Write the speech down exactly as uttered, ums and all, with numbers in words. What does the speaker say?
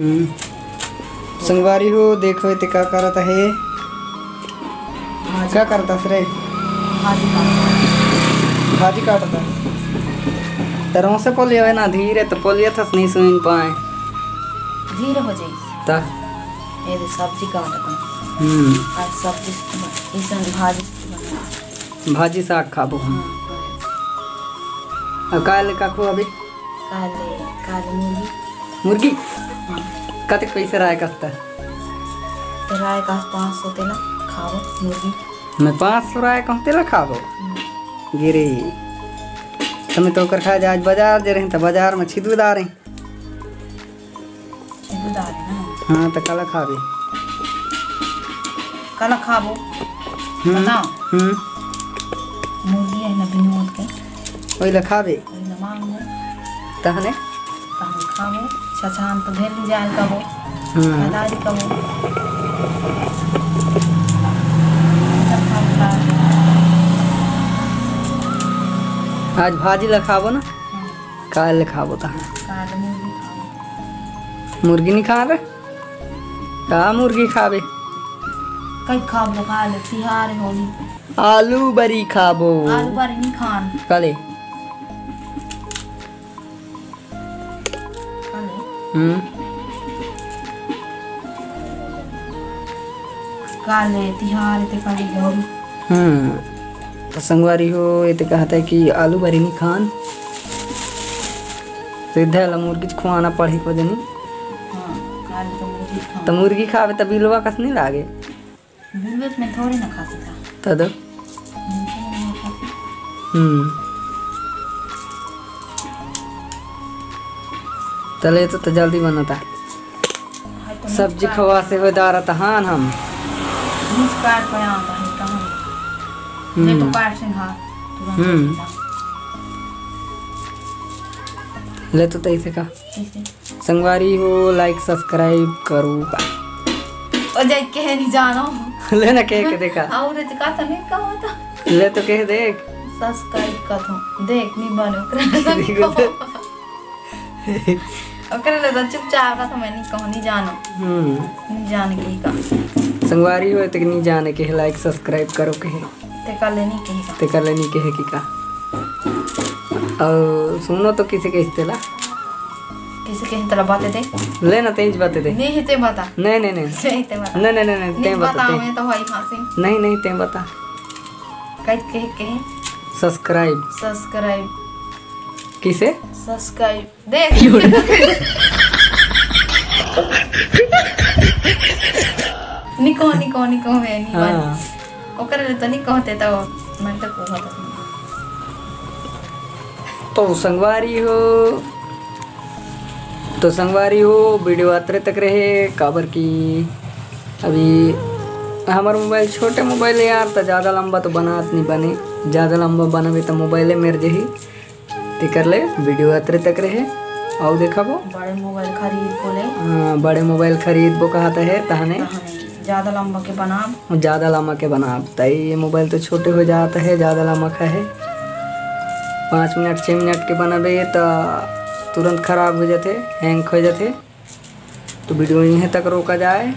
हम्म। संगवारी हो, देखो एते का करत हे। भाजी का करत हस रे? भाजी काटत। भाजी काटत हस। तरह से पोलिया है ना, धीरे तो पोलिया थस, नहीं सुन पाए। धीरे हो जाई। ता? ये दे सब्जी काटत हूँ। हम्म। आज सब्जी, इसन भाजी बना। भाजी साग खाबो हम। हाँ, हाँ। अब काल का खो अभी? काल, काल मुर्गी। मुर्गी? हाँ। कतेक पैसा राय कस्ता? राय का पाँच सौ तेला खाबो मुर्गी। मैं पाँच सौ राय कहूँ तेला खाबो? हम्म। गिरी। तमे तो ओकर खाए आज बाजार जे रहे, तो बाजार में छिदू दारे। छिदू दारे ना? हाँ, तो काला खाबे? काला खाबो। हम्म, बताओ। हम्म। मुर्गी है ना बिनोद के। वही ला खाबे? वही ला मांगबो। तहने? तहन खाबो। छछान तो भेल नहीं जाए कबो। हम्म। मदारी कबो। सब खाबो का। आज भाजी ला खाबो ना? हम्म। काल खाबो तहन। काल मुर्गी खाबो। मुर्गी नहीं खा रे? का मुर्गी खाबे? कई खाबो काल, तिहार होली। आलू बरी खाबो। आलू बरी नहीं खान। काले? काले? हम्म। काले तिहार ते काले होली। हम्म। तो संगवारी हो, ये तो कहता है कि आलू बरी नहीं खान। सीधा ला मुर्गी खुआना पड़ी को जनी। हाँ, काल तो मुर्गी खान। तो मुर्गी खाबे तो बिलवा कस नहीं लागे। बिलवा में थोड़ी ना खा सकता। तो दो। हम्म। तले तो, तो जल्दी बनता। हाय तो सब्जी मिर्च खवा से हो दारा तहान हम। मिर्च काट के आता है तहान। हम्म। ले तो काट से हाथ तुरंत हम्म। होता। ले तो तैसे का। कैसे? संगवारी हो, like subscribe करो। ओ जाए के नहीं जानो। ले ना के, के देखा। और तो का तो नहीं कहा था। ले तो के देख। Subscribe कर दो। देख, नहीं बने, ओकरा ले तो नहीं कहो। ओकरा ले तो चुपचाप रह, तो मैं नहीं कहूँ, नहीं जानो। हम्म। नहीं जाने की का। संगवारी हो, तक नहीं जाने के है, like subscribe करो के है। ते कर लेनी के है का। ते कर लेनी के है कि का। और सुनो तो किसे कहते ला? किसे कहते ला, बातें दे। ले ना, तेज बातें दे। नहीं, ते बता। नहीं, नहीं, नहीं। नहीं, ते बता। नहीं, नहीं, नहीं, नहीं, नहीं ते बता, बता, बताओ, ते। मैं तो भाई फांसी। नहीं, नहीं, ते बता। कह, कह, कह। Subscribe। Subscribe। किसे? Subscribe। देख। निको, निको, निको है, निको। हाँ। ओकर ले तो नहीं कहते तो मैं तो कहत हूँ। तो संगवारी हो, तो संगवारी हो, video अतरे तक रहे, काबर कि अभी हमार मोबाइल छोटे मोबाइल है यार, तो ज़्यादा लंबा तो बनात नहीं बने, ज़्यादा लंबा बनाबे तो मोबाइले मेर जही। तेकर ले video अतरे तक रहे। अउ देखबो। बड़े मोबाइल खरीद को ले। हाँ, बड़े मोबाइल खरीदबो कहत हे, तहने। तहने। ज्यादा लंबा के बनाब। ज्यादा लंबा के बनाब। त ये मोबाइल तो छोटे हो जात हे, ज्यादा लंबा का हे। पाँच मिनट, छः मिनट के बनाबे त तुरंत खराब हो जाथे, hang हो जाथे। तो video यहीं तक रोका जाए।